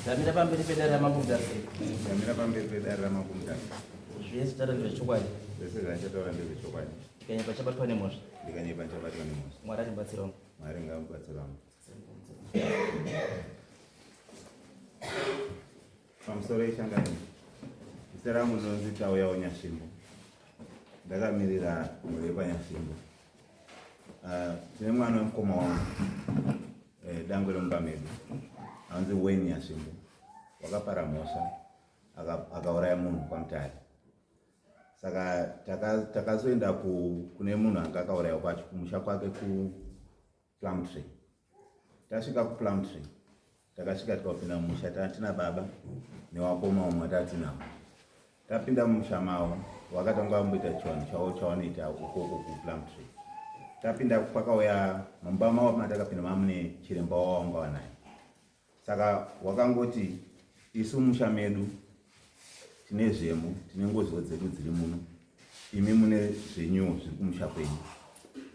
Ndamira pamberi pedare raMambo Mutasa. Ndamira pamberi pedare raMambo Mutasa. Zvese taura ndezvechokwadi. Zvese zvandichataura ndezvechokwadi. Ndikanyepa chabatwa nemhosva. Ndikanyepa ndichabatwa nemhosva. Mwari atibatsirawo. Mwari ngaamubatsirawo. Pamusoro yechangano. Zita rangu ndinonzi Tauyawo Nyasvimbo. Ndakamirira mhuri yekwaNyasvimbo. Ah, tine mwana wemukoma wangu eh, dangwe remumba medu anonzi Wayne Nyasvimbo wakapara mhosva akauraya munhu kwaMutare. Saka takazoenda kune munhu anga akauraya kwacho kumusha kwake kuPlumtree. Tasvika kuPlumtree takasvika tikapinda mumusha tatina baba newakoma umwe watatinawo. Tapinda mumusha mavo wakatanga vamboita chivanhu chavo chavanoita ukoko kuPlumtree. Tapinda pakauya mumba mavo matakapinda mamune chiremba wavo wanga wanaye. Saka wakangoti isu musha medu tine zvemo, tine ngoziwo dzedu dziri muno, imi mune zvenyuwo zviri kumusha kwenyu.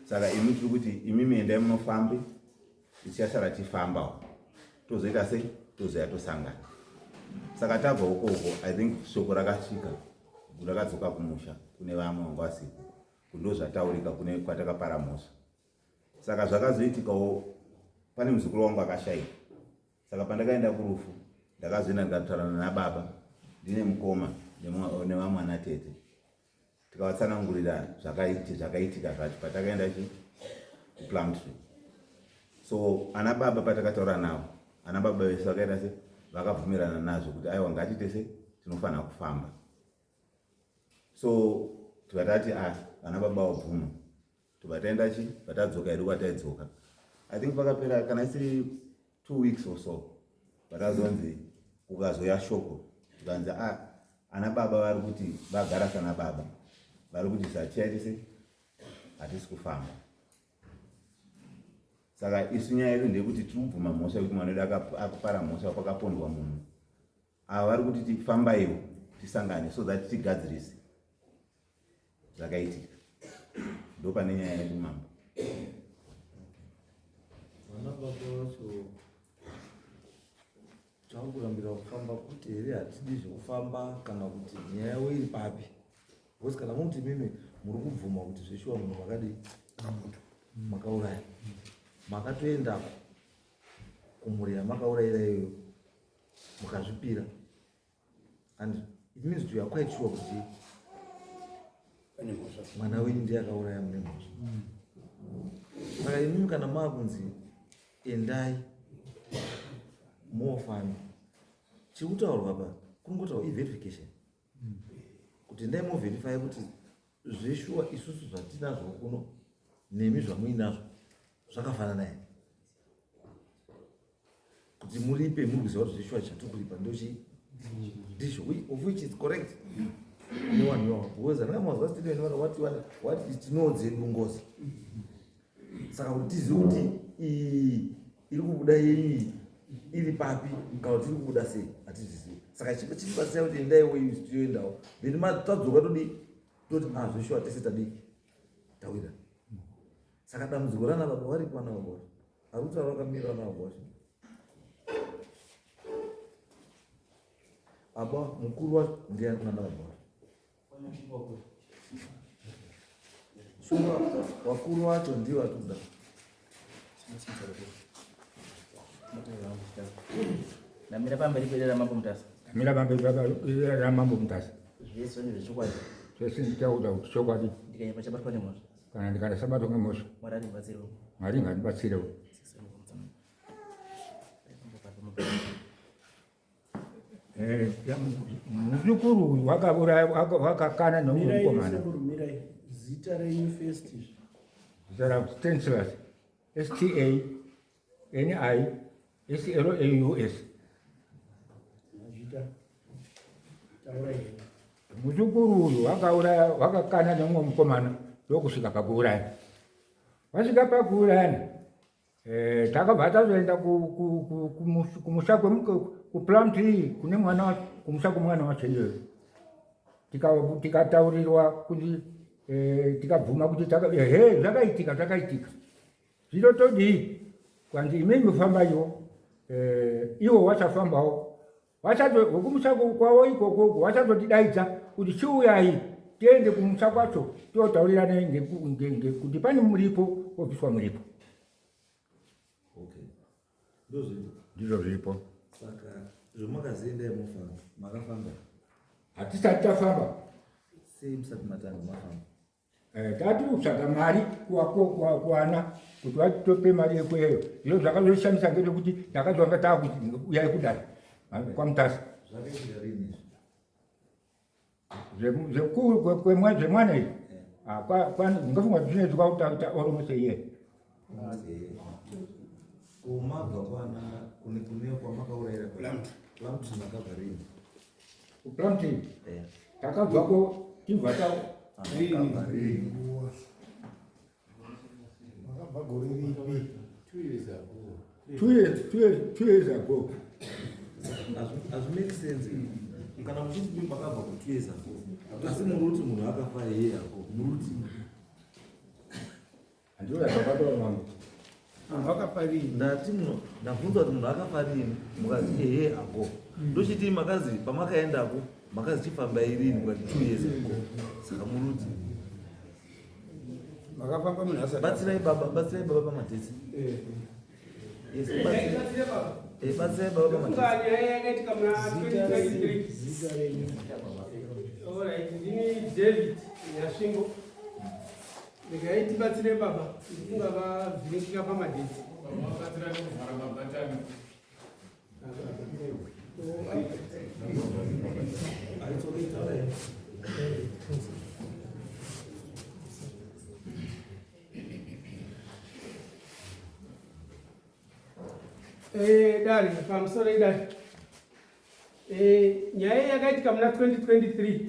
Saka imi tiri kuti imi endai munofambe, tichasara tifambawo, tozoita sei? Tozoya tosangana. Saka tabva ukoko, I think shoko rakasvika rakadzoka kumusha kune vamwe vanga vasipo, kundozvataurika kune kwatakapara mhosva. Saka zvakazoitikawo pane muzukuru wangu akashaika. Saka pandakaenda kurufu ndakazoenda ndikataurana nababa ndine mukoma nevamwe ana tete tikavatsanangurira zvakaitika zvacho patakaenda chi kuPlumtree. So ana baba patakataura navo ana baba vese vakaita se vakabvumirana nazvo kuti aiwa ngatiite se tinofanira kufamba. So tikatati ah ana baba vabvuma tobva taenda chi patadzoka hedu kwataidzoka I think pakapera kana isiri 2 weeks or so patazonzi kukazoya shoko tikanzi ah ana baba vari kuti vagara sana baba vari kuti satichaitise hatisi kufamba. Saka isu nyaya yedu ndeyekuti tiri kubvuma mhosva yekuti mwana wedu akapara mhosva pakapondwa munhu. Ava vari kuti tifambaiwo tisangane so that tigadzirise zvakaitika. Ndopane nyaya yedu mambo. Vana baba vacho chakurambira kufamba kuti here hatidi zvekufamba kana kuti nyaya yavo iri papi? Because kana muti imimi muri kubvuma kuti zveshuwa munhu makadii makauraya makatoendako kumhuri yamakaurayira iyoyo mukazvipira and it means you are quite sure kuti mwana wenyu ndiye akauraya mune mhosva. Saka imimi kana maakunzi endai mofamba, chiri kutaurwa pa kungotaurwa i-verification kuti endai moverify kuti zveshuwa isusu zvatinazvo kuno nemi zvamuinazvo zvakafanana here, kuti muripe muri kuziva kuti zveshuwa chatiri kuripa ndochi ndizvo, of which is correct newanhu iwawo, because anenge mazwa statement vana wati wati tinowo dzedu ngozi. Saka kuti tizive kuti iyi iri kubuda yenyu iri papi kana kuti iri kubuda sei hatizvizivi. Saka chibatsira kuti endaiwo iyi toendawo, then tadzoka todii toti ah zveshuwa tese tadii tawira. Saka dambudziko rana baba varipo, vana baba vacho ari kutaura vakamira, vana baba vacho baba mukuru wacho ndiani kuna baba vacho? Shuwa wakuru wacho ndiwo atuda. Ndamira pamberi pedare raMambo Mutasa. Ndamira pamberi pedare raMambo Mutasa. Zvese ndezvechokwadi. Zvese ndichaudza kuti chokwadi. Ndikanyepa chabatwa nemhosva. Kana ndikanasabatwa nemhosva. Mwari andibatsirewo. Mwari ngandibatsirewo. Muzukuru uyu wakauraya wakakana neumwe mukomana. Mirai, zita renyu first. Zita rangu Stanislas, S T A N I S L A U S. Mazvita. Taurai henyu. Muzukuru uyu wakauraya wakakana neumwe mukomana ndokusvika pakuuraya. Vasvika pakuurayana takabva tazoenda kumusha kuPlumtree kune mwana kumusha kwemwana wacho iyoyo. Tikataurirwa kuti tikabvuma kuti ehe zvakaitika zvakaitika. Zvino todii? Kwanzi imimi fambaiwo, iwo wachafambawo. Vekumusha kwavo ikoko vachazotidaidza kuti chiuyai tiende kumusha kwacho totaurirana kuti pane muripo wobviswa muripo. Okay. Ndozviripo. Ndizvo zviripo. Saka zvomakaziendai mofamba, makafamba? Hatisati tafamba. Sei musati matanga mafamba? Eh, tati kutsvaga mari kuwana kuti vatope mari yekweyo. Zviro zvakazoshamisa ngezvekuti takazonga taakuti uyai kudai kwaMutasa. Zvakaitika rini izvi? Zvemwana izvi? Ah, ndingafunga kuti zvinoitika kuti almost a year. Kumabva kwana kune kune kwamakaurayira Plumtree makabva rini? KuPlumtree takabvako tibva ta Makabva gore ripi? 2 years ago. Hazvimake sense kana muchiti makabva ku 2 years ago, asi muri kuti munhu akafa yeye ago, muri kuti Handinoda zvakataura mambo. Munhu akafa rini? Ndati muno ndabvunza kuti munhu akafa rini, mukazi ehe ago. Ndochiti makazi pamakaendako makazi chifambai rini, mukati 2 years ago. Saka muri kuti Makafamba munhu asati Batsirai baba, batsirai baba pamadates. Yes, batsirai baba pamadates. Nyaya yakaitika muna 2023. Zita renyu? Alright, ndini David Nyasvingo. Regai tibatsire baba, ndifunga vavhiringika pamadates. Vabatsira nekuvhara mabhatani. It's okay, taurai. Dare, pamusoro idare. Nyaya yakaitika muna 2023,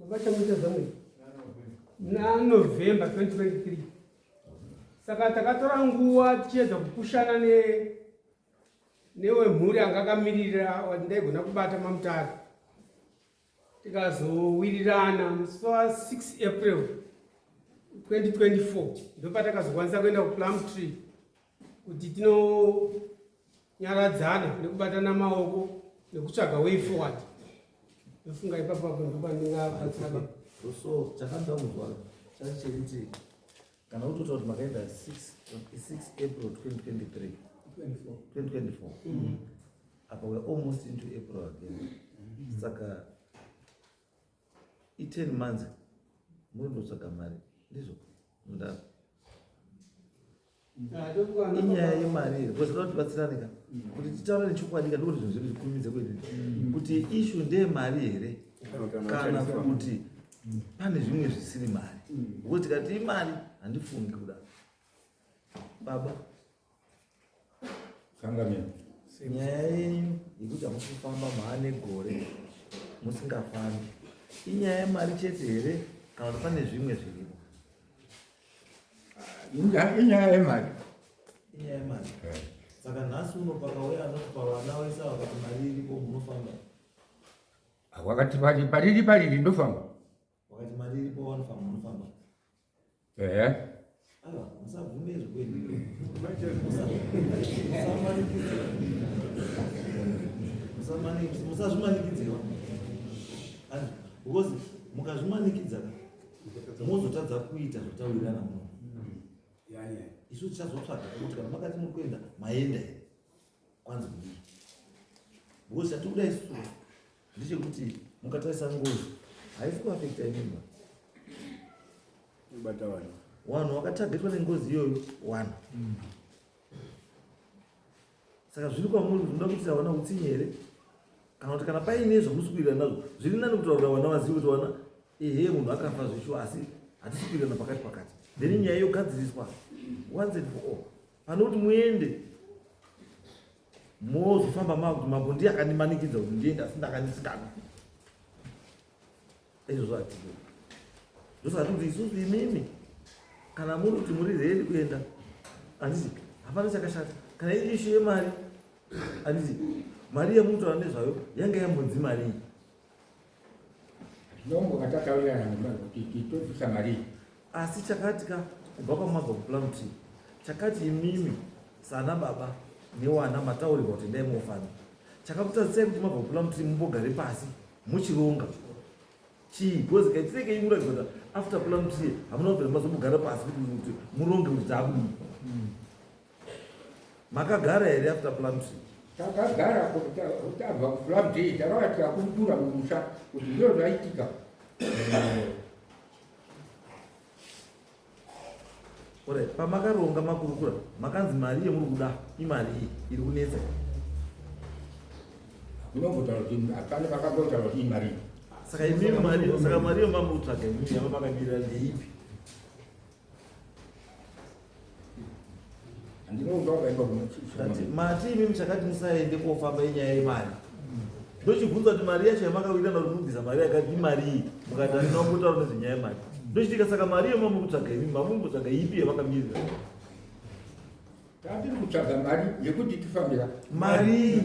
baba chamuita zvamwe muna November 2023. Saka takatora nguva tichiedza kupushana newemhuri anga akamirira wandaigona kubata maMutare. Tikazowirirana musi wa6 April 2024, ndopatakazokwanisa kuenda kuPlumtree kuti tinonyaradzana nekubatana maoko nekutsvaga way forward. Ndofunga ipapo apo ndopandingabatsira baba. So chakanda kunzwa chacho chekuti kana utotaura kuti makaenda 6 April 2023, 2024, apa we're almost into April again, saka i10 months muri ndotsvaga mari, ndizvo mundaro? Inyaya yemari here? Because toda kuti tibatsirane ka, kuti titaure nechokwadi ka, ndokuti zvinhu zvedu zvikurumidze kuendera. Kuti issue ndeyemari here kana kuti pane zvimwe zvisiri mari? Because tikati imari, handifungi kudaro baba. Changamire. Nyaya yenyu yekuti hamusi kufamba, maane gore musingafambi, inyaya yemari chete here kana kuti pane zvimwe zvirimo? Inyaya yemari. Inyaya yemari. Saka nhasi uno pakauya anopa vana wese vakati mari iripo, munofamba? Wakati pariri pariri ndofamba. Wakati mari iripo vanofamba, munofamba? Ehe. Aiwa, musabvume zvekwedu. Musazvimanikidzirwa, because mukazvimanikidza mozotadza kuita zvatawirirana muno. Isu tichazotsvaga kuti kana makati muri kuenda, maenda here, kwanzi kudii? Because chatikuda isusu ndechekuti mukatarisa ngozi haisi kuaffecta imimba. Bata vanhu. Vanhu vakatargetwa nengozi iyoyo one. Saka zviri kwamuri kuti muda kuitira vana utsinye here kana kuti kana paine zvamusi kuwirirana nazvo, zviri nani kutaurira vana vazive kuti vana, ehe, munhu akafa zvecho, asi hatisi kuwirirana pakati pakati, then nyaya yogadziriswa once and for all, pane kuti muende mozofamba maa kuti mambo ndiye akandimanikidza kuti ndiende, asi ndakandisingadi. Izvozvo hatidi. Ndosaka tiri kuti isusu, imimi kana muri kuti muri ready kuenda, handiti hapana chakashata. Kana iri issue yemari, handiti mari yamutaura nezvayo yanga yambonzi mari iyi? Tinongo tataurirana kuti tobvisa mari. Asi chakati ka, kubva kwamabva kuPlumtree, chakati imimi sana baba newana mataurirwa kuti endai mofamba. Chakakutadzisai kuti mabva kuPlumtree mumbogare pasi muchironga chii? Because kaitireke iyi muratidza kuti after Plumtree hamuna kubvira mazombogara pasi kuti muronge kuti taakudii. Makagara here after Plumtree? Takagara tabva kuPlumtree, takava tikakurukura mumusha kuti ndizvo zvaitika. Alright, pamakaronga makurukura makanzi mari yemuri kuda imari iyi iri kunetsa. Unombotaura kuti hapana vakambotaura kuti imari iyi. Saka imimi mari, saka mari iyo mamuri kutsvaga imimi yava makamirira ndeipi? Mati imimi chakati musaende kofamba inyaya yemari. Ndochibvunza kuti mari yacho yamakawirirana kuti mubvisa mari yakati imari iyi mukati handina kumbotaura nezvenyaya yemari. Ndochitika saka mari iyo mamuri kutsvaga imimi mamuri kutsvaga ipi yamakamirira? Tatiri kutsvaga mari yekuti tifambira. Mari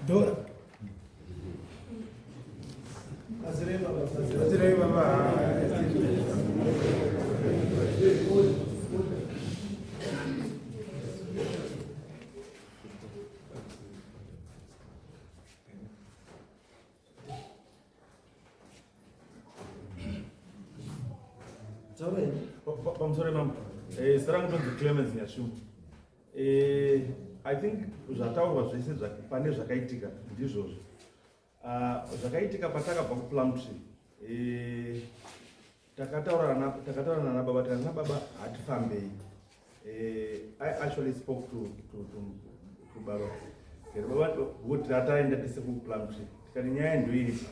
Dora. Batsirai baba. Taurai. Pamusoro mambo. Zita rangu ndonzi Clemens Nyashumba. I think zvataurwa zvese pane zvakaitika ndizvozvo. Zvakaitika patakabva kuPlumtree, takataurana nababa, tikati nababa hatifambei. I actually spoke to baba. Tikati baba kuti tataenda tese kuPlumtree, tikati nyaya ndoiripa.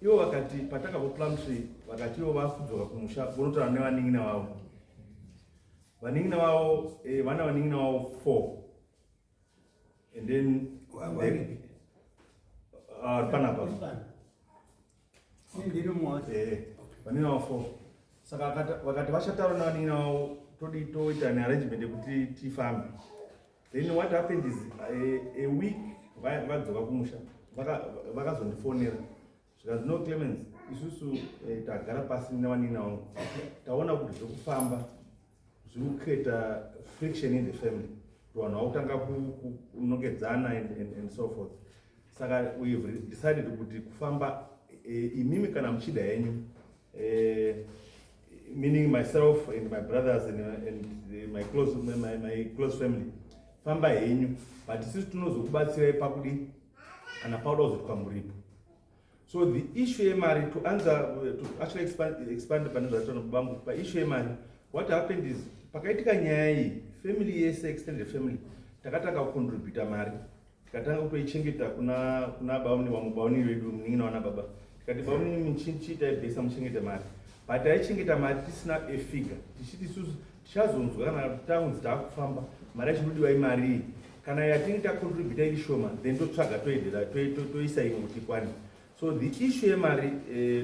Ivo vakati patakabva kuPlumtree vakati ivo vakudzoka kumusha vonotaura nevanin'ina vavo. Vanin'ina vavo, vana vanin'ina vavo 4. And then panapa. Vanin'ina vavo 4. Saka vakati vachataura nevanin'ina vavo todi toita an arrangement yekuti tifambe. Then what happened is a week vadzoka kumusha vakazondifonera zvikanzi no Clemens, isusu tagara pasi nevanin'ina vangu taona kuti zvekufamba zviri kucreata friction in the family, kuti vanhu vakutanga kunongedzana and so forth. Saka we've decided kuti kufamba, imimi kana muchida henyu, meaning myself and my brothers and my close family, famba henyu, but isusu tinozokubatsirai pakudi kana pauda kuzotwa muripo. So the issue yemari, to answer, to actually expand pane zvataura bambo paissue yemari, what happened is pakaitika nyaya iyi, family yese, extended family, takatanga kucontributa mari, tikatanga kutoichengeta kuna bauni vamwe bauni vedu, munin'ina wana baba, tikati bauni chiitai bhesa muchengete mari, but taichengeta mari tisina a figure, tichiti isusu tichazonzwa kana taunzi taakufamba mari yacho inodiwa imari iyi. Kana yatinge tacontributa iri shoma, then totsvaga toedera toisa imwe kuti ikwane. So the issue yemari,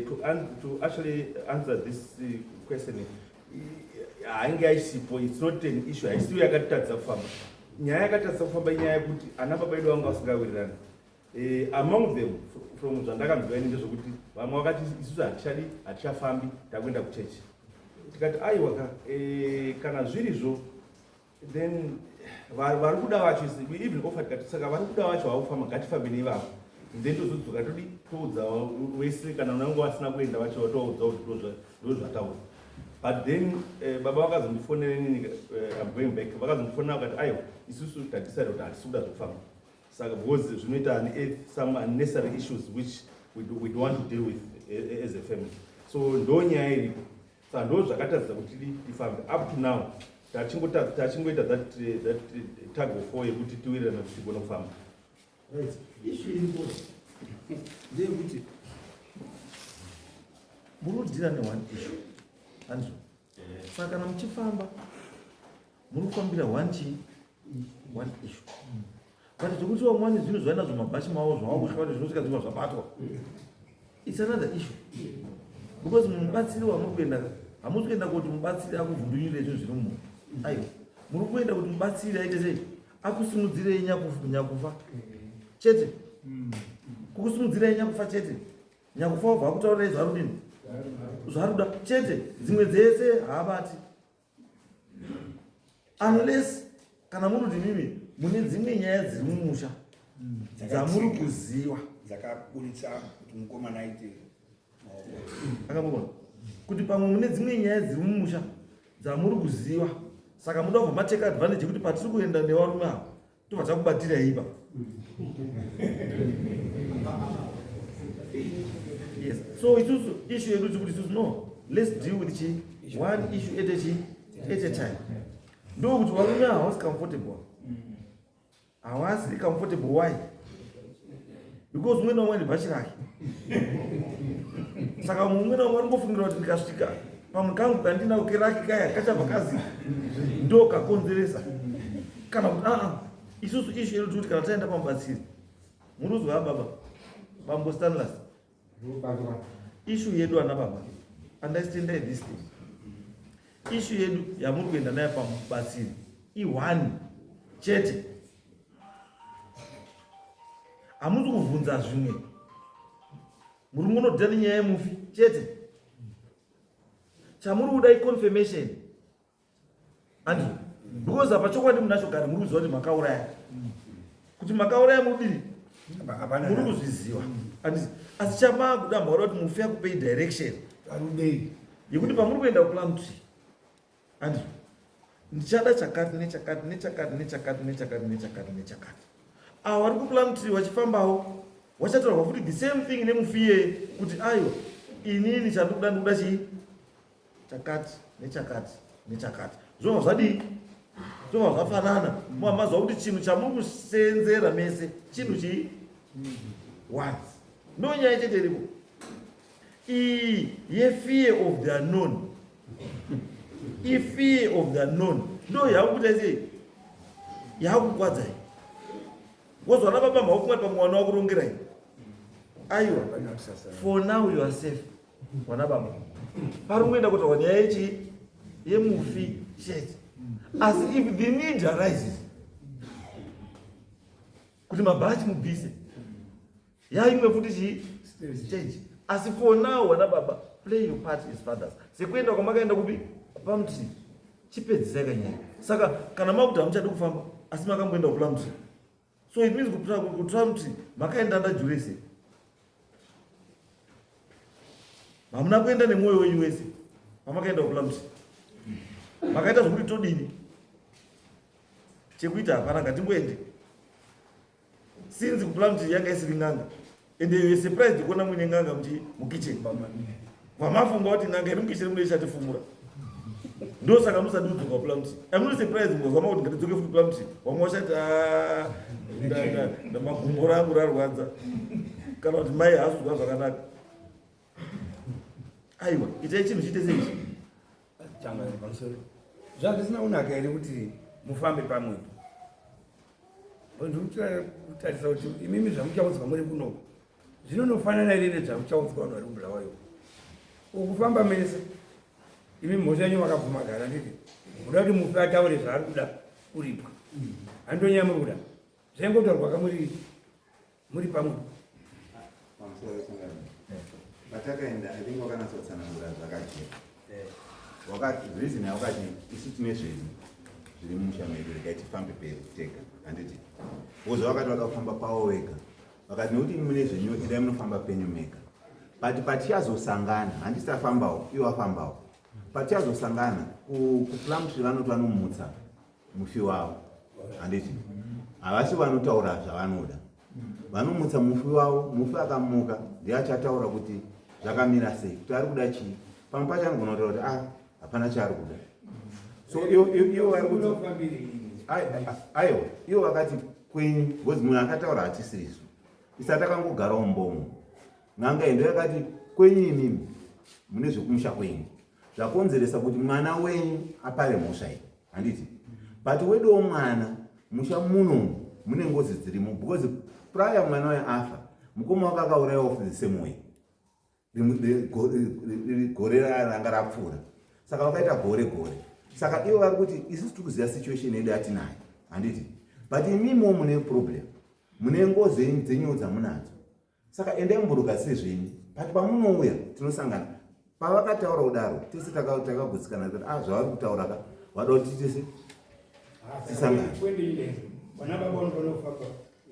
to actually answer this question, hainge aisipo, it's not an issue, haisiyo yakatitadzisa kufamba. Nyaya yakatadzisa kufamba inyaya yekuti ana baba edu vanga vasingawirirani. Among them, from zvandakanzwa ini ndezvekuti vamwe vakati isusu hatichadi, hatichafambi, takuenda kuchechi. Tikati aiwa ka, kana zvirizvo then vari kuda vacho, we even offered, kati saka vari kuda vacho havakufamba, ngatifambe neivavo, then tozodzoka todi toudza wese kana unange vasina kuenda vacho, tovaudza kuti ndozvataura. But then baba vakazondifonera inini, I'm going back, vakazondifonera vakati aiwa, isusu tadecide kuti hatisi kuda zvekufamba, saka because zvinoita some unnecessary issues which we don't want to deal with as a family. So ndo nyaya iripo. Saka ndo zvakatadzisa kuti tifambe up to now, tachingoita that tug of war yekuti tiwirirane kuti tigone kufamba. Right, issue iripo ndeyekuti muri kudhira neone issue, handizvo? Saka kana muchifamba muri kufambira one chii, one issue, but zvekuti vamwe vane zvinhu zvainazvo mabhachi mavo zvavakutya kuti zvinosvika zviva zvabatwa, it's another issue, because mubatsiri wamuri kuenda, hamusi kuenda kuti mubatsiri akuvhundunyire zvinhu zviri mumunhu. Aiwa, muri kuenda kuti mubatsiri aite sei? Akusimudzirei nyakufa chete, kukusimudzirai nyakufa chete. Nyakufa wabva akutaurirai zvaari kudini, zvaari kuda chete. Dzimwe dzese haabati unless kana muri kuti mimi mune dzimwe nyaya dziri mumusha dzamuri kuziva dzakaburitsa kuti mukomana aite akamboona kuti pamwe mune dzimwe nyaya dziri mumusha dzamuri kuziva saka muda kubva mateka advantage yekuti patiri kuenda nevarume ava tobva takubatira ipa yes so isusu issue yedu tiri kuti isusu no let's deal with chi one issue at a chi at a time ndokuti varume ava havasi comfortable Hawasi comfortable why? Because umwe naumwe ane bhachi rake. Saka mumwe naumwe anongofungira kuti ndikasvika pamwe kangu kandinako kerake kaya kachabva kazi ndo kakonzeresa kana kuti aa isusu ishu yedu tikuti kana taenda pamubatsiri muri kuzwa baba bambo Stanlas Issue yedu ana baba, understand this thing. Issue yedu yamuri kuenda nayo pamubatsiri i-one chete. Hamusi kuvhunza zvimwe. Muri kungodhira nenyaya yemufi chete. Chamuri kuda iconfirmation. Andrew, because apa chokwadi munacho kare muri kuziva kuti makauraya. Kuti makauraya muri muri kuzviziva. Andisi asi chamakuda maura kuti mufi akupei direction. Arudei. Yekuti pamuri kuenda kuPlumtree. Andrew, ndichada chakati nechakati nechakati nechakati nechakati nechakati nechakati. Avo vari kuPlumtree vachifambawo vachataurwa futi the same thing nemufi iyeye kuti aiwa inini chandikuda ndikuda chii chakati nechakati nechakati zvobva zvadii zvobva zvafanana mazuva kuti chinhu chamuri kuseenzera mese chinhu chii one ndo nyaya chete iripo iyi yefear of the unknown ifear of the unknown ndo yakuita sei yakukwadzai wozwana baba mhaufungati pamwe wana wakurongerai aiwa for now you are safe Wana baba pari kuenda kutaura nyaya yechi yemufi chete asi if the need arises kuti mabhachi mubvise yaimwe futi chii stage asi for now wana baba play your part as fathers sekuenda kwamakaenda kupi kupamuti chipedzisai kanyaya saka kana makuti hamuchadi kufamba asi makamboenda kuplamuti so it means kutramuti makaenda ndajurese hamuna kuenda nemwoyo wenyu wese pamakaenda kuPlumtree makaita zvokuti todini chekuita hapana ngatingoende since kuPlumtree yanga isiri n'anga ende you surprised kuona muine n'anga mukitchen vamafunga kuti n'anga iri mukitchen muno ichatifumura ndosaka musati kudzoka kuPlumtree I'm not surprised mukazama kuti ngatidzoke futi Plumtree vamwe vachati ah, magumbo rangu rarwadza kana kuti mai haasi kudya zvakanaka aiwa itai chinhu chiite seichi pamusoro zvazvisina kunaka here kuti mufambe pamwepo ndikutarisa kuti imimi zvamuchaudzwa muri kunoko zvinonofanana here nezvamuchaudzwa vanhu vari kubulawayo ukufamba mese imi mhosva yenyu makabvuma gara nditi muda kuti mufi ataure zvaari kuda kuripwa handonyaya muri kuda zvaingotaurwa kamuri muri pamwe patakaenda i think wakanatsotsanangura zvakajeka wakati reason yakati isu tine zvedu zviri mumusha medu regai tifambe pedu tega handiti woza vakati vakafamba pavo vega vakati nekuti mune zvenyu endai munofamba penyu mega but patichazosangana handisi tafambawo iwo afambawo patichazosangana kuPlumtree vanoti vanomutsa mufi wavo handiti havasi vanotaura zvavanoda vanomutsa mufi wavo mufi akamuka ndiye achataura kuti zvakamira sei kuti ari kuda chii pamwe pacho anogona kutaura kuti ah hapana chaari kuda so ivo vari kuti aiwa ivo vakati kwenyu because munhu akataura hatisirisu isa takangogarawo mbomo n'anga endo yakati kwenyu imimi mune zvekumusha kwenyu zvakonzeresa kuti mwana wenyu apare mhosva iyi handiti but weduwo mwana musha muno mune ngozi dzirimo because prior mwana uyo afa mukoma wake akaurayiwa for the same way gore ranga rapfuura saka vakaita gore gore saka ivo vari kuti isusu tiri kuziva situation yedu yatinayo handiti but imimiwo mune problem mune ngozi dzenyuwo dzamunadzo saka endai mumborogadzise zvenyu but pamunouya tinosangana pavakataura kudaro tese takagutsikana kuti ah zvavari kutaura ka vada kuti tese tisangane. Vana baba vanofanira kufamba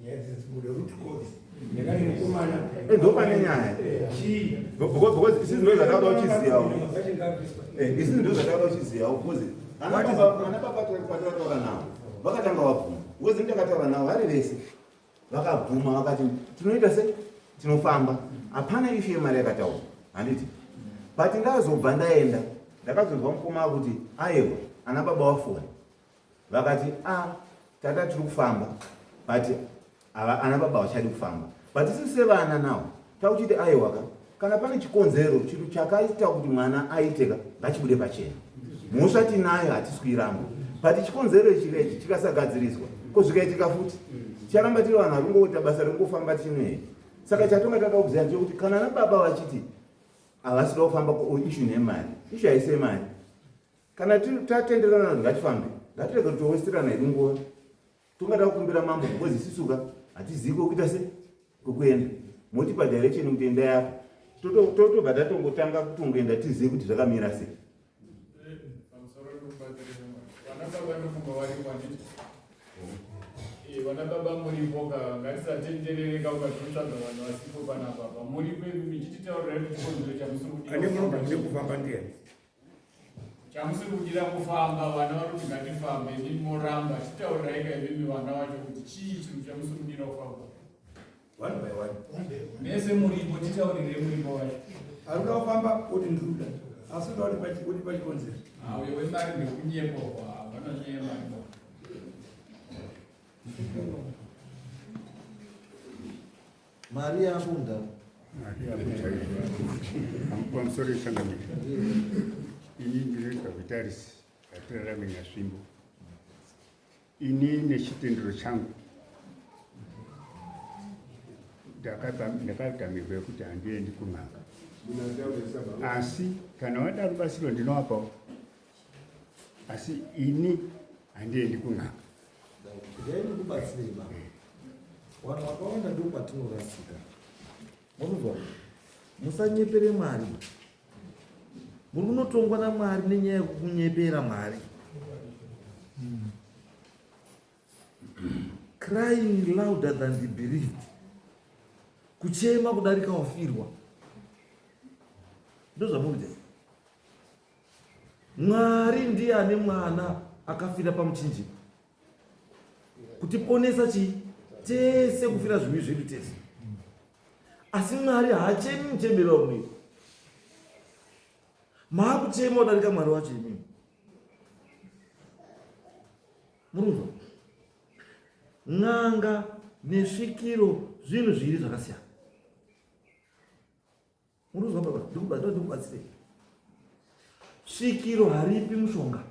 nyaya dzidzibude root cause. Ndakati mukomana. Eh, ndo pane nyaya. Chii? Because isusu ndo zvatauda uchiziyawo. Vachingabviswa. Eh, isusu ndo zvatauda uchiziyawo because ana baba ana baba patataura navo vakatanga vabvuma. Because ndakataura navo vari vese vakabvuma vakati tinoita se tinofamba. Hapana issue yemari yakataurwa. Handiti? But ndazobva ndaenda ndakazonzwa mukoma kuti aiwa ana baba wafona vakati a ah, tata tiri kufamba but ava ana baba vachadi kufamba but isu sevana nawo takuchiti aiwaka kana pane chikonzero chinhu chakaita kuti mwana aiteka ngachibude pachena mhosva tinayo hatisi kuiramba but chikonzero ichi ichi chikasagadziriswa ko zvikaitika futi ticharamba tiri vanhu varingoita basa ringofamba tinoe saka chatonga tada kuziva ndechekuti kana ana baba vachiti havasida kufamba ishu nemari ishu haisi yemari Kana tatenderana kuti ngatifambe, ngatirege kutowestirana hedu nguva. Tongada kukumbira mambo because isusu ka hatizivi kwekuita se kwekuenda. Motipa direction kuti endai apa. Totobva tatongotanga kutongoenda tizive kuti zvakamira sei. Vana baba ndofunga varipo handiti? Eh, vana baba muripo ka ngatisatenderereka ukatotsvaga vanhu vasipo panapa pa muripo imi michititaurira kuti chikonzero chamusiri kudira. Ane problem nekufamba ndiani? Chamusiri kudira kufamba vana vari kuti ngatifambe imi moramba chitaurirai ka imimi vana vacho kuti chii chinhu chamusiri kudira kufamba. One by one. Mese muripo titaurirei muripo wacho. Arikuda kufamba oti ndikuda. Asi uda kuti pachikonzero. Ah, uyo wemari ndekunyepa hapana nyaya yemari. Mari yako mudhara. Mari yako chaizvo. Pamusoro yechangamire. Ini ndinoitwa Vitaris Hatirarame Nyasvimbo. Ini nechitendero changu ndakadhamirwa yekuti handiendi kun'anga. Asi kana wada rubatsiro ndinowapawo. Asi ini handiendi kun'anga. Regai ndikubatsirei baba. Vanhu vakawanda ndo patinorasika. Munonzwa? Musanyepere Mwari. Muri kunotongwa naMwari nenyaya yekukunyepera Mwari. Crying louder than the bereaved. Kuchema kudarika wafirwa. Ndozvamukuita. Mwari ndiye ane mwana akafira pamuchinjikwa kutiponesa chii tese kufira zvivi zvedu tese asi mwari haachemi muchemberi wamunoita maakuchema kudarika mwari wacho imimi murunzwa n'anga nesvikiro zvinhu zviri zvakasiyana Muruzwa baba, ndikubatsira ndikubatsire. Svikiro haripi mushonga.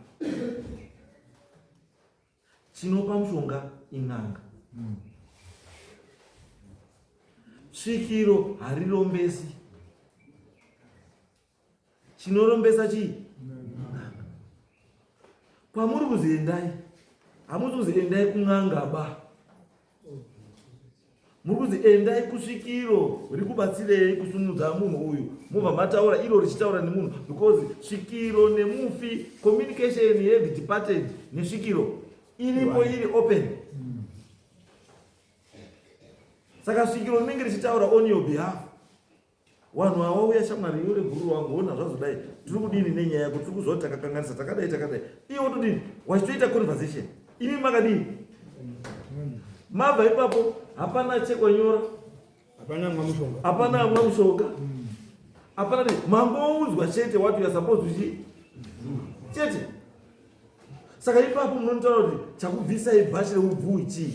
Chinopa mushonga in'anga. Svikiro harirombesi. Chinorombesa chii? N'anga. Kwamuri kuzi endai. Hamuzi kuzi endai kun'anga ba. Muri kuzi endai kusvikiro rikubatsirei kusumudza munhu uyu mobva mataura iro richitaura nemunhu because svikiro nemufi communication yethe departed nesvikiro iripo iri open saka svikiro rinenge richitaura on your behalf Wanhu awa uya shamwari yore bhuru wangu wona zvazodai tiri kudini nenyaya yako tiri kuzwa kuti takakanganisa takadai takadai iye wotodini wachitoita conversation imi makadini mabva ipapo hapana chekwa nyora hapana amwa mushonga hapana amwa mushonga hapana mm. mangoudzwa chete what you are supposed to chete saka ipapo munonotaura kuti chakubvisai bhachi reubvui chii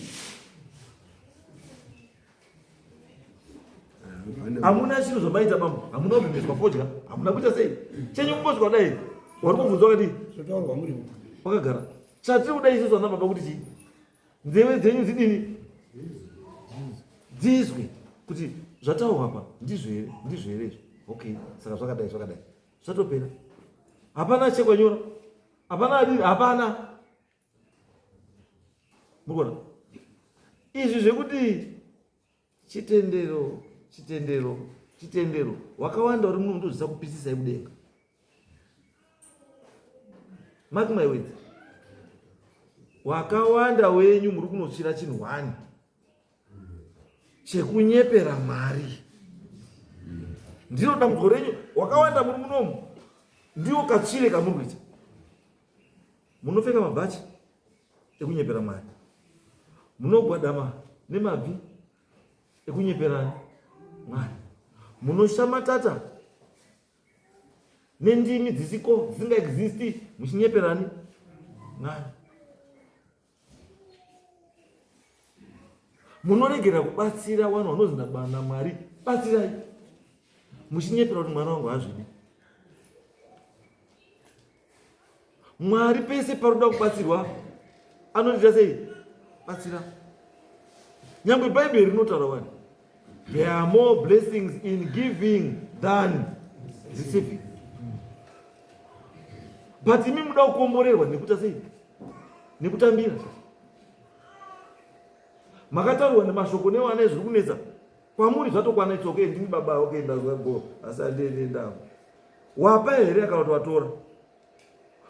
hamuna chinhu zvamaita mambo hamuna kubvibiswa fodya hamuna kuita sei chenyu kungosvika kudai wari kubvunzwa wakadii wakagara chatiri kuda isusu ana baba kuti chii nzeve dzenyu dzidini dzizwe kuti zvataurwa apa ndizvo here ndizvo here izvi okay saka zvakadai zvakadai zvatopera hapana chekwanyora hapana adii hapana Mukona izvi zvekuti chitendero chitendero chitendero wakawanda uri muno ndozvisa kupisisai kudenga. Mark my words. Wakawanda wenyu muri kunotsvira chinhu hwani chekunyepera Mwari. Ndiro dambudziko renyu. Wakawanda muri munomu ndiwo katsvire kamuri kuita. Munopfeka mabhachi ekunyepera Mwari, munogwadama nemabvi ekunyeperani Mwari, munoshamatata nendimi dzisiko dzisingaexisti muchinyeperani Mwari. Munoregera kubatsira vanhu vanozi naMwari batsirai, muchinyepera kuti mwana wangu hazvidi. Mwari pese paroda kubatsirwa anotiita sei? Batsira. Nyangwe Bhaibheri rinotaura wani, there are more blessings in giving than receiving. But imi muda kukomborerwa nekuita sei? Nekutambira. Makataurwa nemashoko nevana zviri kunetsa kwamuri zvatokwana, it's okay, ndini baba, okay, ndazwa go, asi andiende ndavo. Wapa here kana kuti watora?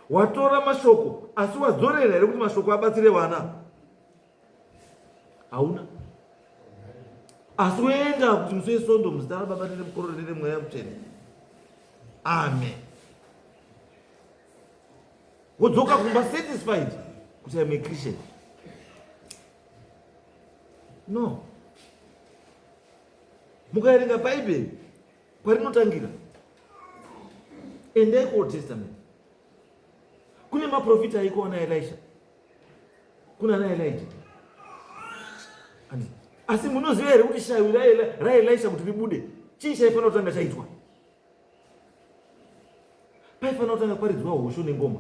Watora mashoko asi wadzorera here kuti mashoko abatsire vana? Hauna. Asi woenda kuti musi weSondo muzita raBaba neremukororo neremweya mutsvene. Amen. Wodzoka kumba satisfied kuti I'm a Christian. No. Mukaerenga Bhaibheri kwarinotangira, endai kuOld Testament, kune maprofita aiko ana Elisha, kuna ana Elijah. Asi munoziva here kuti shawi raElisha kuti ribude, chii chaifanira kutanga chaitwa? Paifanira kutanga paridzwa hosho nengoma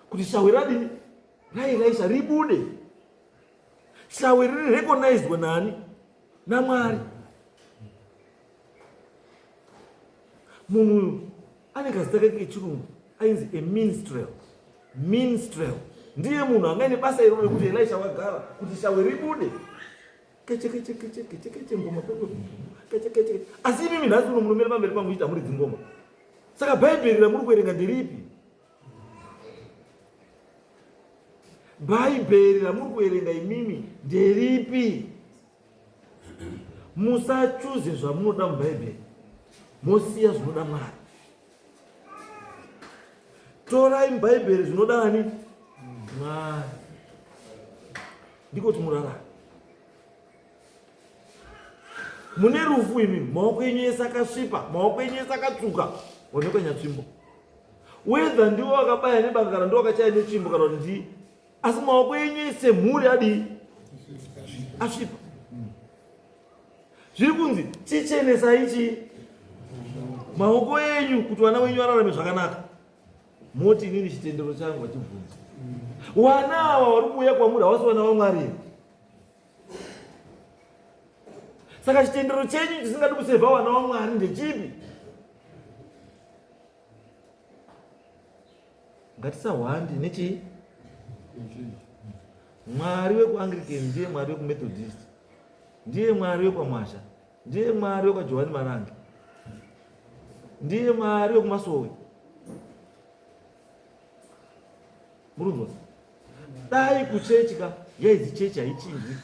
kuti shawi radini raElisha ribude. Shawi riri recognized nani? NaMwari. Munhu uyu ane kazita kake kechirungu ainzi a minstrel. Minstrel ndiye munhu anga aine basa iroro rekuti Elisha wagara kuti shawe ribude keche keche keche keche keche ngoma keche keche. Asi imimi nhasi uno munomira pamberi pangu muchiti hamuridzi ngoma. Saka Bhaibheri ramuri kuverenga nderipi? Bhaibheri ramuri kuverenga imimi nderipi? Musachuze zvamunoda muBhaibheri, mosiya zvinoda Mwari. Torai muBhaibheri zvinoda ani? Mwari. Ndiko kuti murarame. Mune rufu imi, maoko enyu ese akasvipa, maoko enyu ese akatsvuka, onekwa nyatsvimbo. Whether ndiwo wakabaya nebanga kana ndiwo wakachaya netsvimbo kana kuti ndii, asi maoko enyu ese mhuri adii? Asvipa. Zviri kunzi chichenesai chii maoko enyu kuti vana wenyu vararame zvakanaka. Moti inini chitendero changu hachibvunzi. Wana ava vari kuuya kwamuri havasi vana vaMwari here? Saka chitendero chenyu chisingadi kusevha vana vaMwari ndechipi? Ngatisahwandi nechii? Mwari wekuAnglican ndiye Mwari wekuMethodist, ndiye Mwari wekwaMwasha, ndiye Mwari wekwaJohani Marange, ndiye Mwari wekuMasowe. Murunzwa? Dai kuchechi ka yaidzi chechi haichinjwi,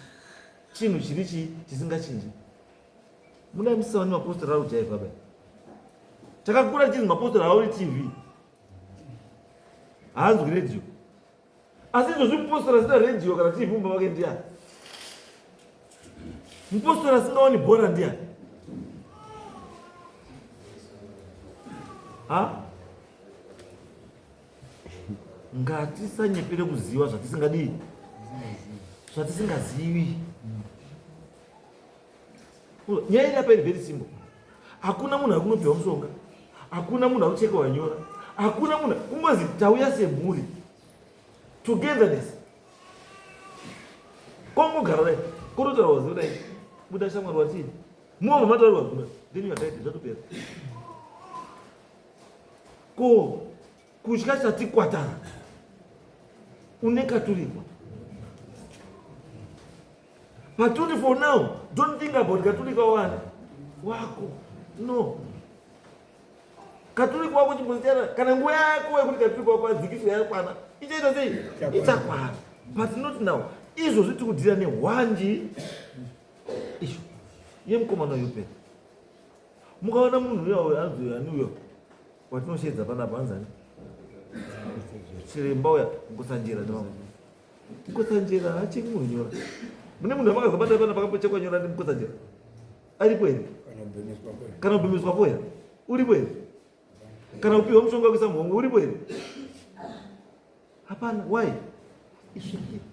chinhu chiri chii chisingachinji. Mudai musisaoni mapostori ari kujaivha bai. Takakura tichinzi mapostori haoni TV, haanzwi radio. Asi izvozvi mupostori asina radio kana TV mumba make ndiani? Mupostori asingaoni bhora ndiani? Ha? Ngatisanyepere kuziva zvatisingadii, zvatisingazivi. Nyaya iri apa iri very simple. Hakuna munhu ari kunopiwa mushonga, hakuna munhu ari kuchekewa nyora, hakuna munhu kungozi tauya semhuri, togetherness. Kongogara dai kototaurwa zino dai buda shamwari watii mova mataurwa zino then you are guided, zvatopera. Ko kutya chatikwatara une katurikwa paturi for now, don't think about katurikwa wani wako. No, katurikwa wako chimbosiyana kana nguva yako yekuti katurikwa wako adzikiswe yakwana. Ichaita sei? Ichakwana. But not now. Izvozvi tiri kudhira nehwanji ishu yemukomana uyu pera. Mukaona munhu uya uyo anzi ani uyo watinosheedza panapa anzi ani? Chiremba uya Mukotsanjera nevamwe. Mukotsanjera haacheki munhu nyora. Mune munhu wamakazobata panapa akambochekwa nyora ndiMukotsanjera. Aripo here? Kana kubhemiswa po here? Uripo here? Kana kupiwa mushonga wekuisa muhomwe uripo here? Hapana. Why? Isvikiro.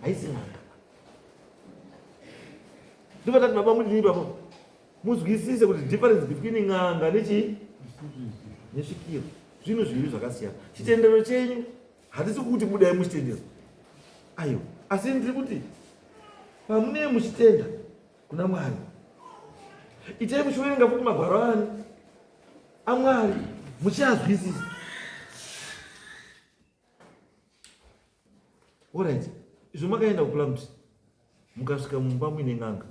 Haisi n'anga. Ndopatati baba mudini baba. Muzwisise kuti difference between n'anga nechi nesvikiro. Zvinhu zviviri zvakasiyana. Chitendero chenyu hatisi kuti budai muchitendero. Aiwa. Asi ndiri kuti pamunee muchitenda kuna Mwari. Itai muchiverenga futi magwaro ani aMwari muchiazwisisa. Alright. Izvo makaenda kuPlumtree mukasvika mumba muine n'anga.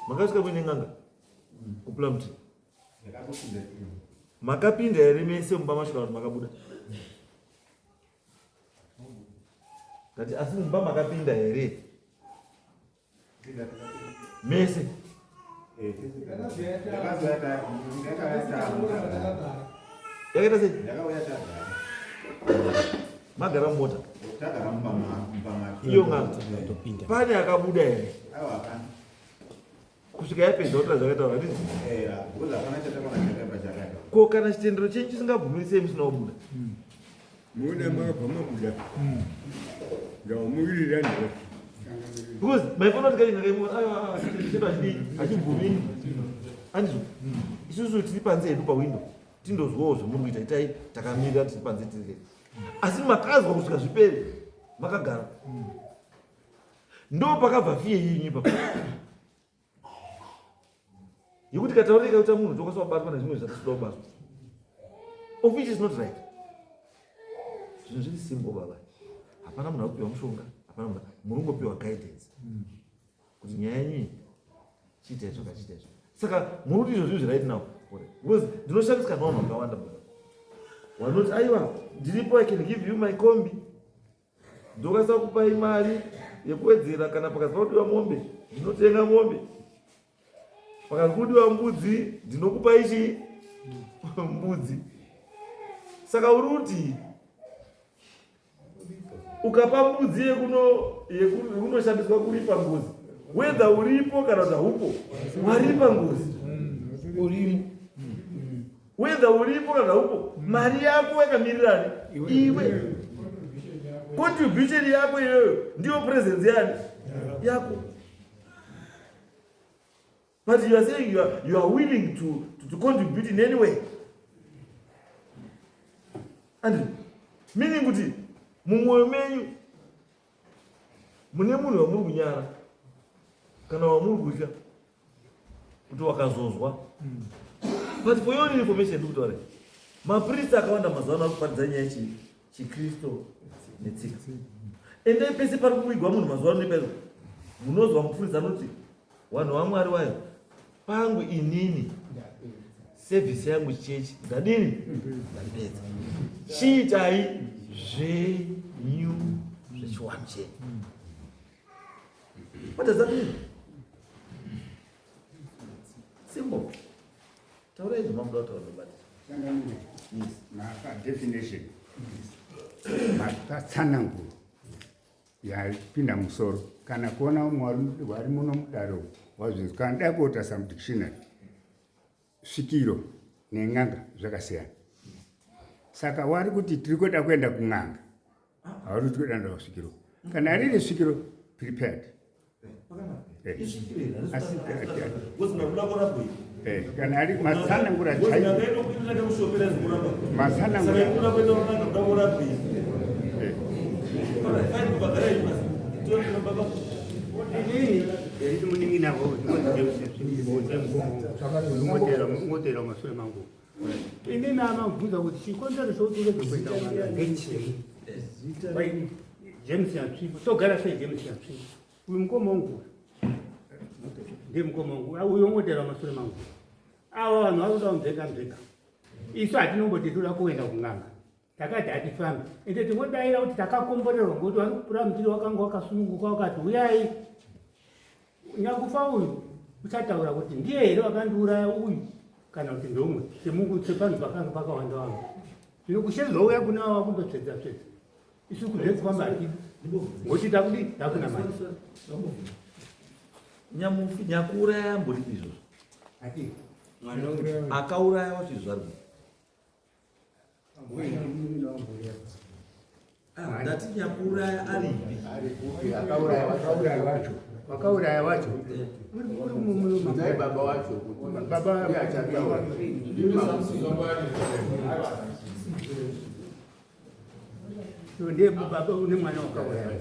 Makasvika muine n'anga kuPlumtree. Makapinda here mese mumba macho kana kuti makabuda? Ndati asi mumba makapinda here? Mese. Yakaita sei? Magara mumota. Iyo n'anga. Pane akabuda here? Kusvika yapedza kutaura zvakataura handiti? Ko kana chitendero chenyu chisingabvumiri sei musina kubuda? Muda makabva mabuda. Ndamumirira ndati. Because maifanira kuti kainga kaimwe aiwa chitendero hachidii hachibvumi. Andizvo. Isusu tiri panze hedu pawindow tindozwawo zvamuri kuita itai takamirira tiri panze tiri. Asi makazwa kusvika zvipere makagara. Ndo pakabva fiye yenyu ipapa. Yekuti kataurika kuti munhu tokwanisa kubatwa nezvimwe zvatisida kubatwa. Of which is not right. Zvinhu zviri simple baba. Hapana munhu akupiwa mushonga, hapana munhu muri kungopiwa guidance. Kuti nyaya yenyu iyi chiitai zvakati chiitai zvakati. Saka muri kuti izvozvo izvi right now. Because ndinoshamisika nevanhu vakawanda baba. Vanoti aiwa ndiripo I can give you my kombi. Ndokwanisa kupai mari yekuwedzera kana pakazi pakudiwa mombe ndinotenga mombe, pakazi kudiwa mbudzi ndinokupa ichi mbudzi. Saka uri kuti ukapa mbudzi yekunoshandiswa kuripa ngozi, whether uripo kana kuti haupo, waripa ngozi. Urimo. Whether uripo kana haupo, mari yako yakamirirani iwe. Contribution yako iyoyo ndiyo presence yani yako. But you are saying you are willing to contribute in any way. And meaning kuti mumwoyo menyu mune munhu wamuri kunyara kana wamuri kutya kuti wakazozwa. But for your information ndikutaura mapriest akawanda mazuva ano akuparidza nyaya chikristu netsika. Endai pese pari kuvigwa munhu mazuva ano nepaizvo munozwa mufundisi anoti vanhu vaMwari wayo pangu inini service yangu chechi ndadini ndapedza, chiitai zvenyu zvechiwanu chenyu. What does that mean? Simple. Taurai zvamamuda kutaura nobata. Changamire. Yes. Mapa definition. Mapa tsananguro yapinda musoro. Kana kuona umwe wari muno mudaro wazvinzwa. Kana dai kuota some dictionary. Svikiro nen'anga zvakasiyana. Saka wari kuti tiri kuda kuenda kun'anga. Hauri kuti kuda kuenda kusvikiro. Kana riri svikiro prepared. Asi kana ari matsanangura chaiwo. Matsanangura. Inini munin'ina ngotera mashure mangu. Inini amabvunza kuti chikonzero chokuti urege kuenda kun'anga ngechei? James Nyatsvimbo, togara sei James Nyatsvimbo? Uyu mukoma wangu ndiye mukoma wangu uyu ongotera mashure mangu. Ava vanhu vari kuda kunzvenga nzvenga. Isu hatinomboti toda kuenda kun'anga. Takati hatifambi. Ende tingodaira kuti takakomborerwa ngokuti vari kupura mutiri wakanga wakasununguka wakati uyai. Nyakufa uyu uchataura kuti ndiye here wakandiuraya uyu kana kuti ndomwe semungu sepanhu pakanga pakawanda vanhu. Zvino kushedzwa uya kuna ava kundotsvedza tsvedza. Isu kuzve kufamba hatidi. Ngokuti takudi takunamata. Nyamufi nyakuuraya amboripi izvozvo? Hatidi. Akauraya wacho izvo ari Ah, ndati nyakuuraya aripi? Wakauraya wacho. Wakauraya wacho. Bvunzai baba wacho kuti Baba ndiye achataura. Ndiye baba une mwana wakauraya.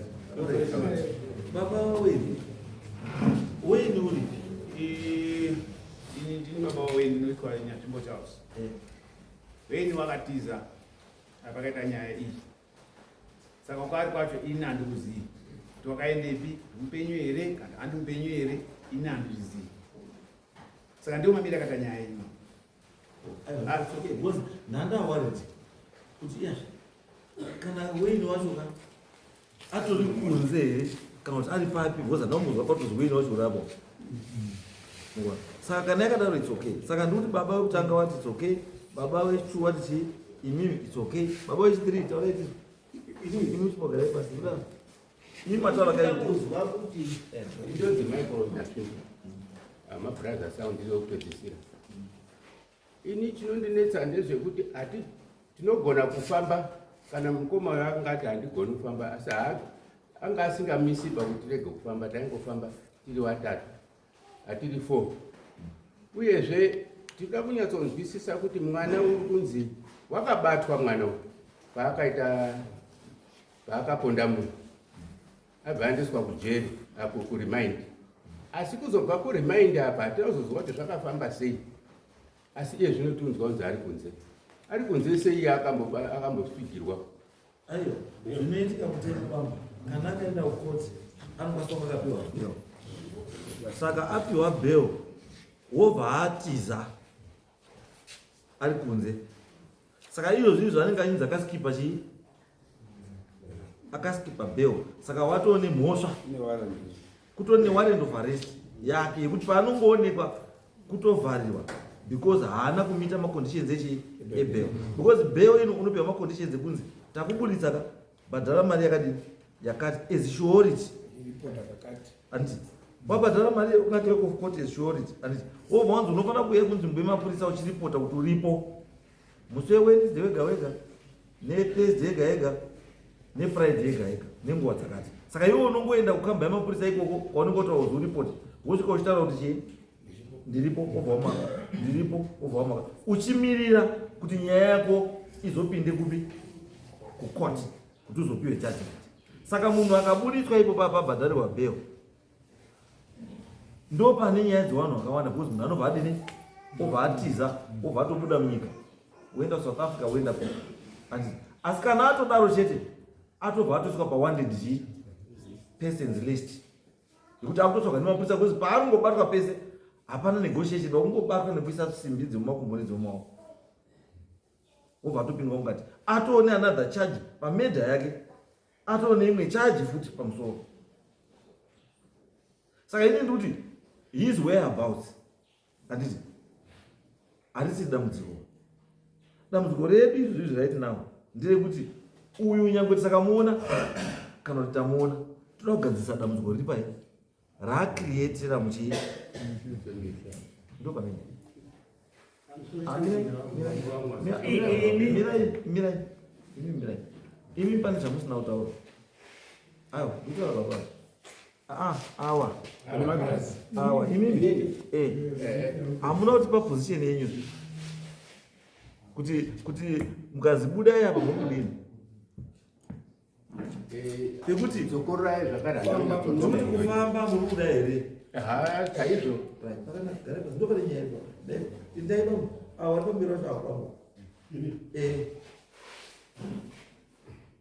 Baba waweni. Weni uripi? Ini ndini baba waweni ndinoitwa Nyatsvimbo Charles. Weni wakatiza pakaita nyaya iyi. Saka kwaari kwacho ini handikuzivi kuti wakaendepi, mupenyu here kana handi mupenyu here, ini handizvizivi. Saka ndiwo mamiri akaita nyaya iyi. Ah, it's okay because nhanda worried kuti iyazve kana Wayne wacho ka atori kunze here kana kuti ari papi because handambozwa patozi Wayne wacho urapo. Saka kana yakadaro it's okay. Saka ndikuti baba wekutanga wati it's okay, baba wechitu wati chii, imimi it's okay, baba wechithree taurai ti imi chimogarai pasi kudaro. Imi mataura kai kuzwa kuti ndonzi Michael Nyatsvimbo. Mabrothers angu ndiro kupedzisira. Ini chinondinetsa ndezvekuti hati tinogona kufamba kana mukoma uyo angati handigoni kufamba asi anga asingamisi pakuti tirege kufamba, taingofamba tiri vatatu hatiri 4. Uyezve tinoda kunyatsonzwisisa kuti mwana uri kunzi wakabatwa mwana uyu paakaita paakaponda munhu abva aendeswa kujeri apo kuremind, asi kuzobva kuremind apa hatinazozwa kuti zvakafamba sei. Asi iye zvino tiunzwa kunzi ari kunze, ari kunze sei akambofigirwa? Aiwa, zvinoitika mutemo bamba, kana akaenda kukoti anokwanisa kunge akapiwa bail. Saka apiwa bail wobva atiza ari kunze. Saka izvo zvinhu zvaanenge achinzi akaskipa chii? Akaskipa bail. Saka watoo nemhosva. Kutori newarrant of arrest yake yekuti paanongoonekwa kutovharirwa because haana kumita maconditions echi ebail. Because bail ino unopiwa maconditions ekunzi takuburitsa ka bhadhara mari yakadini yakati as surety. Anditi wabhadhara mari ukati of court as surety. Anditi wobva wanzi unofanira kuuya kunzvimbo yemapurisa uchiripota kuti uripo musi weWednesday wega wega neThursday yega yega neFriday yega yega nenguva dzakati. Saka iwe unongoenda kukamba yemapurisa ikoko kwaunenge wataura kuti uripoti, wosvika uchitaura kuti chii ndiripo, wobva wamaka ndiripo, wobva wamaka uchimirira kuti nyaya yako izopinde kupi kucourt kuti uzopiwe judgment. Saka munhu akaburitswa ipo pabhadharirwa bail ndo pane nyaya dzevanhu vakawanda because munhu anobva adini obva atiza obva atobuda munyika woenda kuSouth Africa woenda ku asi kana atodaro chete atobva atoiswa pawanted g persons list yekuti akutotsvaga nemapurisa because paaringobatwa pese hapana negotiation, vakungobatwa nekuisa simbi dzemumakumbo nedzemumaoko wobva atopindwa mukati atoone another charge pamurder yake, atoone imwe charge futi pamusoro. Saka ini ndikuti his whereabouts handiti harisi dambudziko. Dambudziko redu izvi izvi right now nderekuti uyu nyangwe tisakamuona kana kuti tamuona, toda kugadzirisa dambudziko riri pai raakrietera muchii ndo pane nyaya. Mirai, mirai, imi mirai, imi pane chamusina kutaura. Aiwa, ndikutaura baba. Ah, awa awa, imi hamuna kutipa position yenyu kuti mukazibudai apa muri kudini yekuti Dzokorai zvakare. Kuti kufamba muri kuda here? Ha, chaizvo. Ndo pane nyaya ipapo. Indai bambo, awa ari pamberi wacho awa bambo.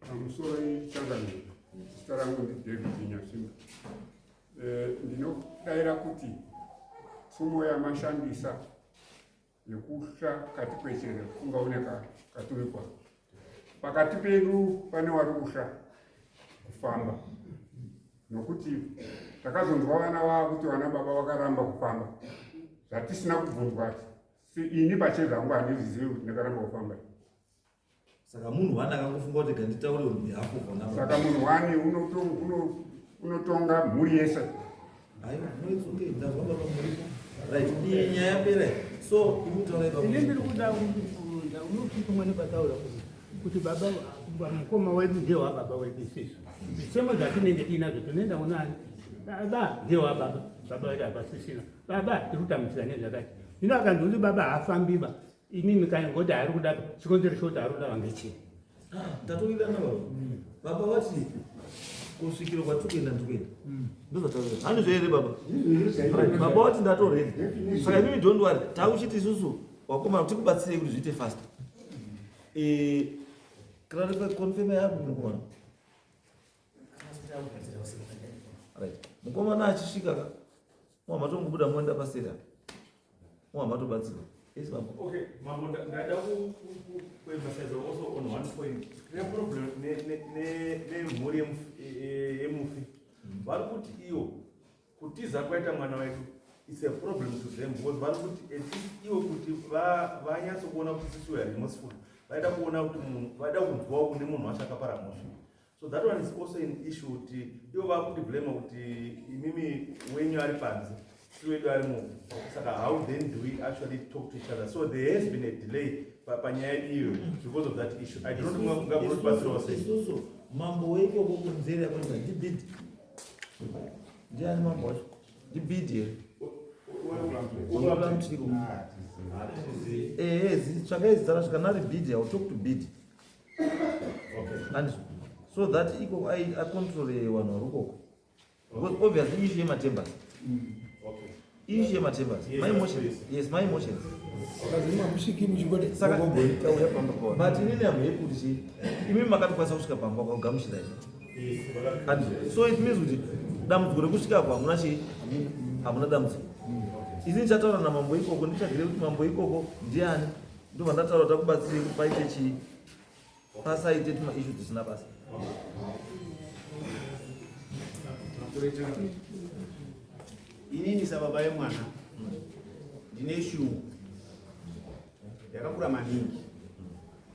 Pamusoro ichangamiro, zita rangu ndiDavid Nyasimba. Ndinodaira kuti tsumo yamashandisa yekuhla kati kwechere kungaoneka katurikwa. Pakati pedu pane wari kusha kufamba nokuti takazonzwa vana vava kuti vana baba vakaramba kufamba zvatisina kubvunzwa. Ini pachezvangu handizvizivi kuti ndakaramba kufamba. Saka munhu wani akangofunga kuti ganditaure on behalf of vana. Saka munhu wani unotonga mhuri yese. Aiwa, no, it's okay. Ndazwa baba, muripo. Right, iyi nyaya yapera. So imutaura ipapo. Ini ndiri kuda kubvunza, unokuti nepataura kuti baba mukoma wedu ndewababa wedu isisu. Zvitsemo zvatinenge tiinazvo tinoenda kunani? Baba ndewababa, baba wedu hapasisina. Baba tiri kutambudzika nezvakati. Zvino akanzi kuti baba haafambiba, imimi kangoti haari kuda, chikonzero chokuti haari kuda vangechii? Tatowirirana baba. Baba vati kusvikiro kwatiri kuenda ndikuenda. Ndozvataura. Handizvo here baba? Right, baba vati ndatoredi. Saka imimi don't worry. Takuchiti isusu wakomana kuti tikubatsirei kuti zviite fast. Clarify, confirm yako mukomana. Right. Mukomana achisvika ka. Mwamatongobuda moenda paseri apa. Mwamatobatsirwa. Yes baba. Okay, mambo, ndada kuemphasize also on one point. Tine problem nemhuri yemufi. Vari kuti iyo kutiza kwaita mwana wedu is a problem to them because vari kuti at least ivo kuti vanyatsokuona kuti sisi we are remorseful, vaida kuona kuti munhu, vaida kunzwawo kune munhu wacho akapara mhosva. So that one is also an issue kuti ivo vakuti blame kuti imimi wenyu ari panze, si wedu ari mufi. Saka how then do we actually talk to each other? So there has been a delay panyaya iyo because of that issue. I don't know ngamunotibatsirawo sei. Isusu mambo weikoko kunzeri yakuita ndibhidhi. Ndiani mambo wacho? Ndibhidhi here? Ehe, tsvakai zita racho. Kana ari Bhidhi, I will talk to Bhidhi. And so that iko acontrole vanhu vari ukoko. Because obviously issue yematembers. Issue yematembers. My emotions. Yes, my emotions. Saka but inini am happy kuti chii imi makatikwanisa kusvika pamba kwakakugamuchira imi. And so it means kuti dambudziko rekusvikapo hamuna chii, hamuna dambudziko. Ini ndichataura namambo ikoko, nditsvagire kuti mambo ikoko ndiani, ndobva ndataura kuti akubatsirei kuti paite chii, pasaite tuma issue dzisina basa. Inini sababa yemwana ndine shungu yakakura maningi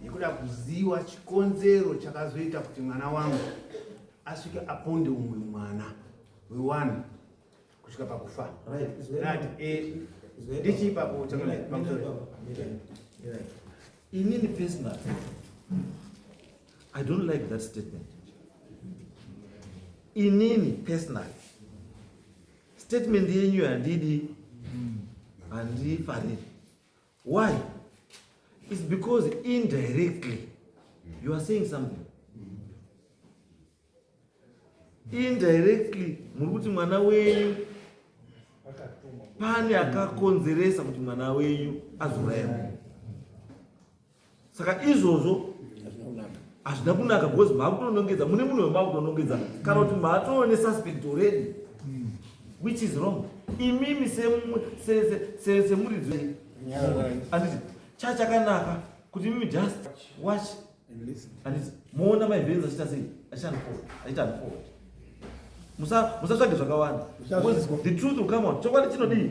yekuda kuziva chikonzero chakazoita kuti mwana wangu asvike aponde umwe mwana wewanhu kusvika pakufa. Right, ndichiipapo pamusoro. Inini personally, I don't like that statement. Inini personally, statement yenyu handidi, handifariri. Why? It's because indirectly you are saying something. Indirectly muri kuti mwana wenyu pane akakonzeresa kuti mwana wenyu azouraya. Saka izvozvo hazvina kunaka because maakutonongedza mune munhu wemakutonongedza kana kuti maatoo suspect already, which is wrong. Imimi semuridzi, handiti chachakanaka kuti imimi just watch, handiti moona maevents achiita sei, achiita unfold. Musatsvage zvakawanda because the truth will come out. Chokwadi chinodii?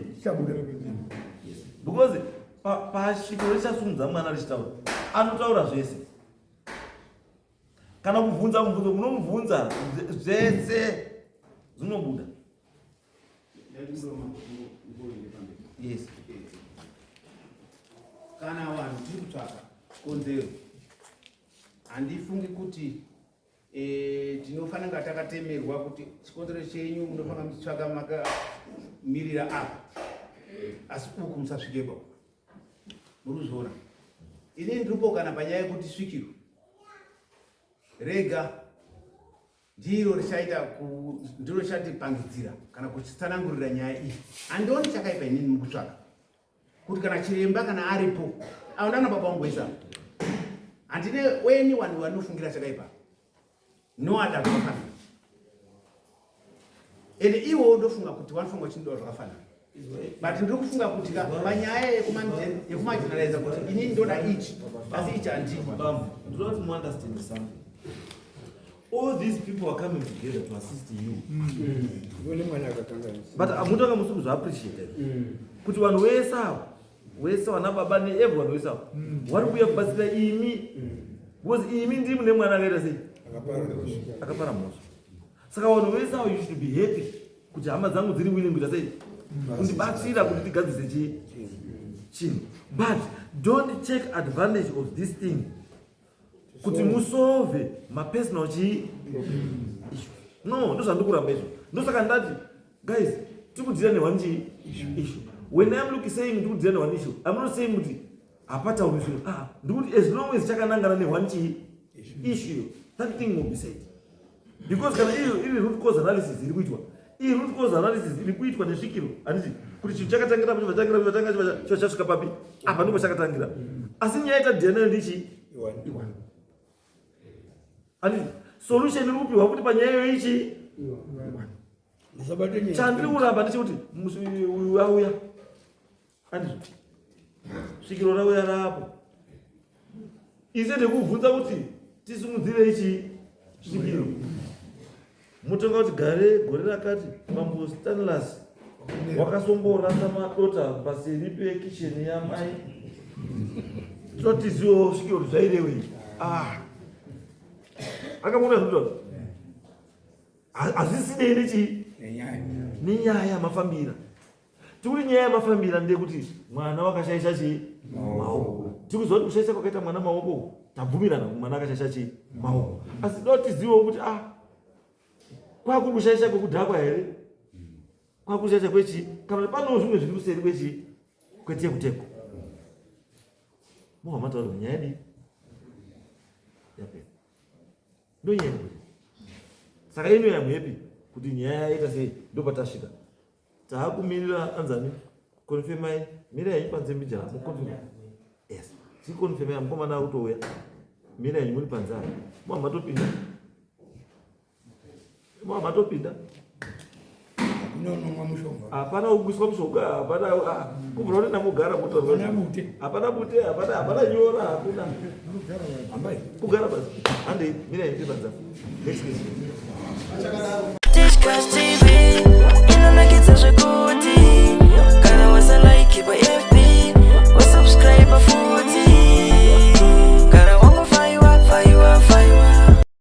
Yes. Because pasvikiro richasumudza mwana richitaura, anotaura zvese. Kana kubvunza mubvunzo munomubvunza zvese zvinobuda. Yes. Kana vanhu tiri kutsvaka chikonzero, handifungi kuti tinofanira kunga takatemerwa kuti chikonzero chenyu munofanira muchitsvaka makamirira apa, asi uku musasvikepo. Muri kuzviona, inini ndiripo kana panyaya yekuti svikiro rega ndiro richaita ndiro richatipangidzira kana kuchitsanangurira nyaya iyi. Handioni chakaipa inini mukutsvaka kuti kana chiremba kana aripo aundana baba vangu wese apa, handine anyone wanofungira chakaipa, no other zvakafanana. Ende iwo ndofunga kuti wanofunga uchindiwa zvakafanana, but ndiri kufunga kuti panyaya yekumarginaliza kuti inini ndoda ichi asi ichi handidi. Bambo. Ndoda kuti muunderstand something. All these people are coming together to assist you. But mutanga musi kuzviappreciate kuti vanhu vese ava wese vana baba neeveryone wese ava vari kuuya kubatsira imi because imi ndimi mune mwana akaita sei akapara mhosva. Saka vanhu vese ava you should be happy kuti hama dzangu dziri willing kuita sei kundibatsira kuti tigadzise chii chinhu. But don't take advantage of this thing kuti musolve mapersonal chii issue. No, ndozvandikuramba izvo. Ndosaka ndati guys, tiri kudhira neone chii issue. When I'm looking saying tiri kudhira neone issue, I'm not saying kuti hapataurwi zvinhu. Ah, ndikuti as long as chakanangana neone chii issue, that thing will be said. Because kana iyo iri root cause analysis iri kuitwa, iyi root cause analysis iri kuitwa nesvikiro, handiti kuti chinhu chakatangira papi, chatangira papi, chatangira papi, chibva chasvika papi, apa ndipo chakatangira. Asi nyaya yatadhiya nayo ndichi iwani, handiti solution iri kupiwa kuti panyaya iyo ichi chandiri kuramba ndechekuti uyu auya, handizvo svikiro rauya rapo ise ndekubvunza kuti tisimudzire ichi svikiro mutonga kuti gare gore rakati mambo Stanlas wakasomborasa madota paseri pekicheni yamai totiziwo svikiro kuti zvairewei. Ah, akamuona zvinotaura hazvisinei nechii nenyaya yamafambira. Tikuti nyaya yamafambira ndeyekuti mwana wakashaisha chii maoko. Tikuziva kuti kushaisha kwakaita mwana maoko, tabvumirana kuti mwana akashaisha chii maoko, asi do tizivewo kuti ah, kwakuri kushaisha kwekudhakwa here, kwakushaisha kwechii, kana kuti panewo zvimwe zviri kuseri kwechii kwetekuteku. Mubva mataura kuti nyaya yadii yapera, ndonyaya yekuti saka ino yamuhepi kuti nyaya yaita sei. Ndopatasvika, taakumirira anzani konfemai, mirai henyu panze mbijana mukonfema. Yes, chikonfemai, mukomana akutouya, mirai henyu muri panze apa. Mwa matopinda, mwa matopinda. Unonomwa mushonga. Hapana kuiswa mushonga, hapana kubvira kuti ndamugara motorwa. Hapana bute, hapana hapana nyora, hakuna. Kugara basi. Handei, mirai henyu panze apa. Next case.